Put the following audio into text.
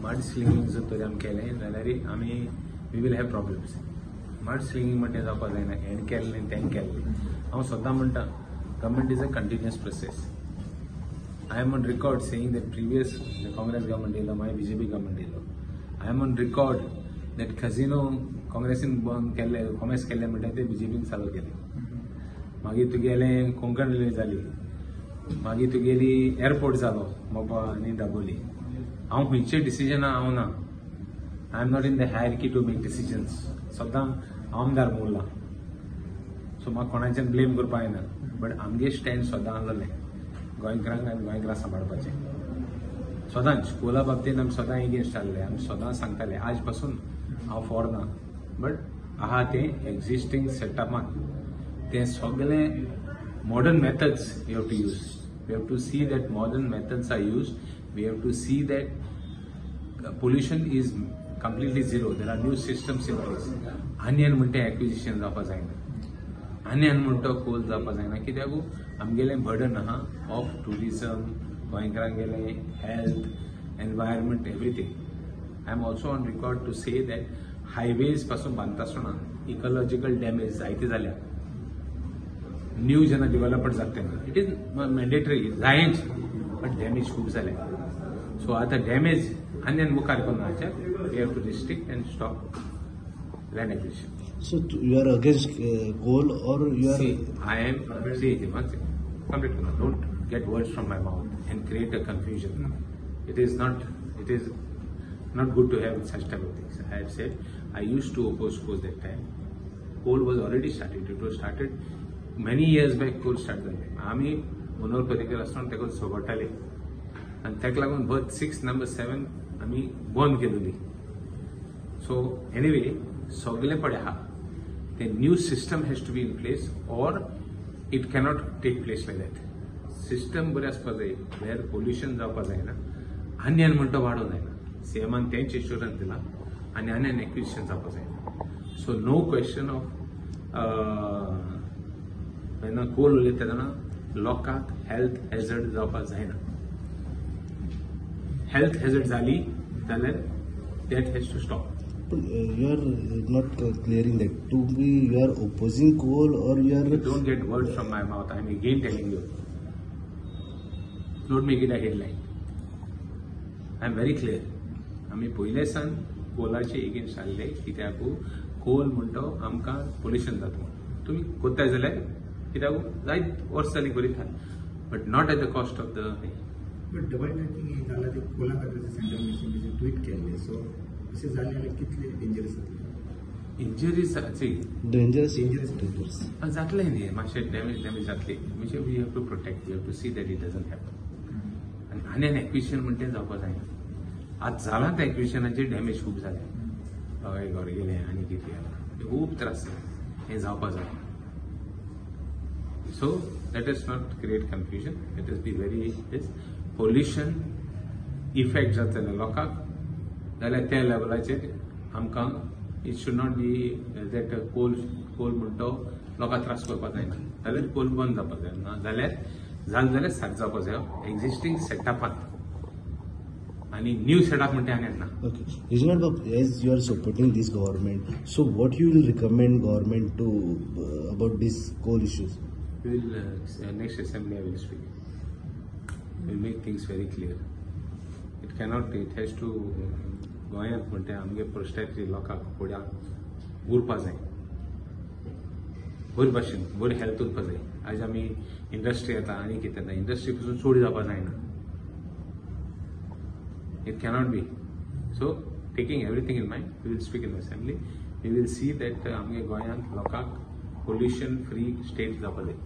Mud स्लिंगींग जर तर आमी केलें जाल्यार आमी we will have problems. Mud slinging म्हणटा जावपाक जायना, हेण केल्लें तें केल्लें. हांव सदां म्हणटा, government is a continuous process. I am on record saying that previous Congress government येयलो, मागीर बीजेपी गव्हर्मेंट येयलो. I am on record that casino काँग्रेसीन बंद केल्ले, कॉमर्स केल्ले म्हणटा ते बीजेपीन चालू केले. मागीर तुगेलें कोंकण रेल्वे जाली, मागीर तुगेली एअरपोर्ट जालो मोपा आनी दाबोली. हांव खंयचे डिसिजना हांव ना, I am not in the hierarchy to make decisions. सदां हांव आमदार उरला, सो म्हाका कोणाच्यान ब्लेम करपाक येना. बट आमगे स्टँड सदां आसलें गोंयकारांक आनी गोंयकारां सांबाळपाचें. सदांच कोला बाबतींत आमी सदां एगेन्स्ट आसले, आमी सदां सांगताले. आज पासून हांव फॉर ना, बट आहा तें एग्जिस्टींग सेटअपान तें सगळें modern methods you have to use. We have to see that modern methods are used. We have to see that pollution is completely zero. There are new systems in place. आनी म्हणटा acquisition जावपाक जायना, आनी म्हणटा कोल जावपाक जायना, कित्याक आमगेलें बर्डन आहा ऑफ ट्युरिजम, गोंयकारांगेलें health, environment, everything. I am also on record to say that highways पासून बांदता आसतना इकोलॉजिकल डॅमेज जायते जाल्या. न्यू जेन्ना डेव्हलपमेंट जाता तेन्ना it is mandatory जायच, बट डॅमेज खूब जाल्या. सो आतां डॅमेज आनी मुखार करून we have to restrict and stop land acquisition. So you are against coal or you are? See, I am, see, one second, complete. Don't get words from my mouth and create a confusion. It is not good to have such type of things. I have said I used to oppose coal that time. Coal was already started. It was started many years back. Coal start जाले. आमी मनोहर पर्रीकर आसतना ताका झगडटाले आनी ताका लागून birth 6 number 7 आमी बंद केलेली. सो एनिवे सगळे पडे आहा ते new system has to be in place or it cannot take place like that. System बरें आसपाक जाय, वेर पोल्युशन जावपाक जायना, आनी म्हणटा वाडोवंक जायना. सीएमान तेंच एश्युरन्स दिलां आनी आनी एक्विजिशन जावपाक जायना. सो नो क्वेश्चन ऑफ जेन्ना कोल उलयता तेन्ना लोकांक हेल्थ हॅझर्ड जावपाक जायना. हेल्थ हॅझर्ड जाली जाल्यार that has to stop. But you are not clearing that. To be, you are opposing coal or you are? You don't get words from my mouth. I am again telling you. Don't make it a headline. I am very clear. आमी पयले सान कोलाचे against आसले, कित्याक कोल म्हणटा आमकां pollution जाता म्हणून. तुमी कोत्ताय जाल्यार कित्याक जायत वर्स जालीं करीत, but not at the cost of the. But double tracking हें जालां तें कोला खातीर सेंट्रल मिनिस्टरान ट्वीट केल्लें. सो अशें जालें जाल्यार कितलें डेंजरस जातलें? इंजरीज डेंजरस डेंजरस जातलें न्ही, मातशें डॅमेज जातली. म्हणजे we have to protect, we have to see that it doesn't happen. आनी आनी एक्विजिशन म्हणटा तें जावपाक जायना. आतां जालां तें एक्विजिशनाचेर डॅमेज खूब जालें, हय घर गेलें आनी कितें जालां, खूब त्रास जाले, हें जावपाक जायना. So let us not create confusion, let us be very this. Pollution effect जातले लोकांक जाल्यार त्या लेवलाचेर आमकां it should not be that coal coal म्हणटा लोकांक त्रास करपाक जायना, जाल्यार कोल बंद जावपाक जाय. ना जाल्यार जालें जाल्यार सारकें जावपाक जाय एग्जिस्टींग सेटअपांत, आनी न्यू सेटअप म्हणटा आनी ना. Okay, Reginald Babu, as you are supporting this government, so what you will recommend government to about this coal issues? We will next assembly I will speak. We will make things very clear. It cannot, it has to गोंयांत म्हणटा आमगे प्रोस्टेक्ट लोकांक फुड्याक उरपा जाय, बरे भाशेन बरी health उरपा जाय. आज आमी इंडस्ट्री येता आनी कितें येता, इंडस्ट्री पसून चड जावपा जायना. It cannot be. So taking everything in mind, we will speak in assembly. We will see that आमगे गोंयांत लोकांक पोल्युशन फ्री स्टेट जावपा जाय.